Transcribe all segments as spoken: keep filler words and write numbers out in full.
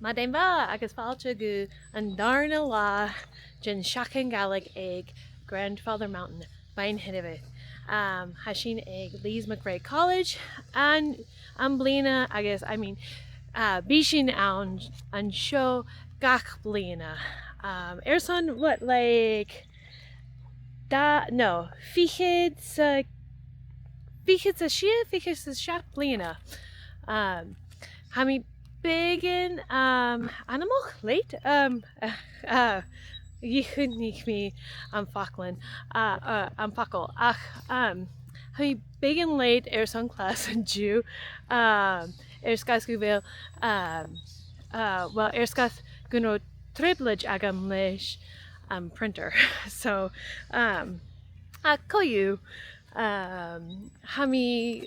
Madainn mhath agus fàilte gu an dàrna latha den Seachdain Gàidhlig aig Grandfather Mountain, Beinn Heanabhagh. Um, tha sinn aig Lees McRae College an, am bliadhna agus, I mean, uh, bidh sinn ann an seo gach bliadhna. Um, airson, what, like, dà, no, fichead 's a, fichead 's a sia, fichead 's a seachd bliadhna. Um, tha mi beagan, um, ainmeil, late, um, uh, uh, dhìochuimhnich mi am faclan, uh, uh, am facal. Ach, um, tha mi beagan late airson clas an-diugh, um, air sgàth 's gu bheil, um, uh, well, air sgàth gun robh trioblaid agam leis am printer. So, um, ach co-dhiù, um, tha mi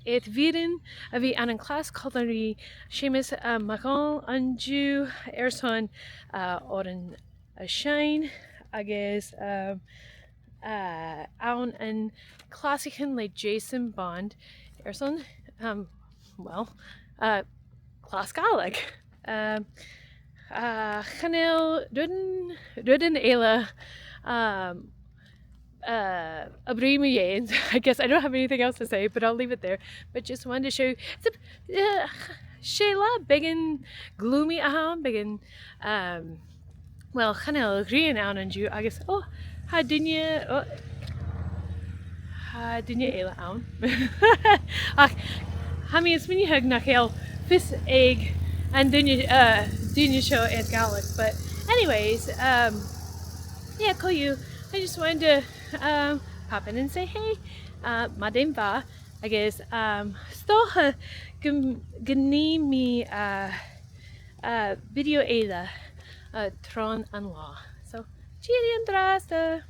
air bhioran a bhith ann an clas còmhla ri Seumas, uh, MacDhòmhnaill an-diugh airson, uh, òran a sheinn agus, um, uh, ann an clasaichean le Jason Bond airson, um, well, uh, clas Gàidhlig. Um, uh, chan eil rudan, rudan eile, um, uh, a' bruidhinn mu dheidhinn. I guess I don't have anything else to say, but I'll leave it there. But just wanted to show you, it's a, uh, 's e latha beagan gloomy a th' ann, beagan, um, well, chan eil a' ghrian ann an-diugh agus, oh, tha duine, oh, tha duine eile ann. Ach tha mi a' smaoineachadh nach eil fios aig an duine, uh, duine seo air Gàidhlig, but anyways, um, yeah, co-dhiù, I just wanted to, um, pop in and say hey, uh, madainn mhath, agus, um, 's dòcha gun, gun nì mi, uh, uh, video eile, uh, tron an latha. So, tìoraidh an-dràsta!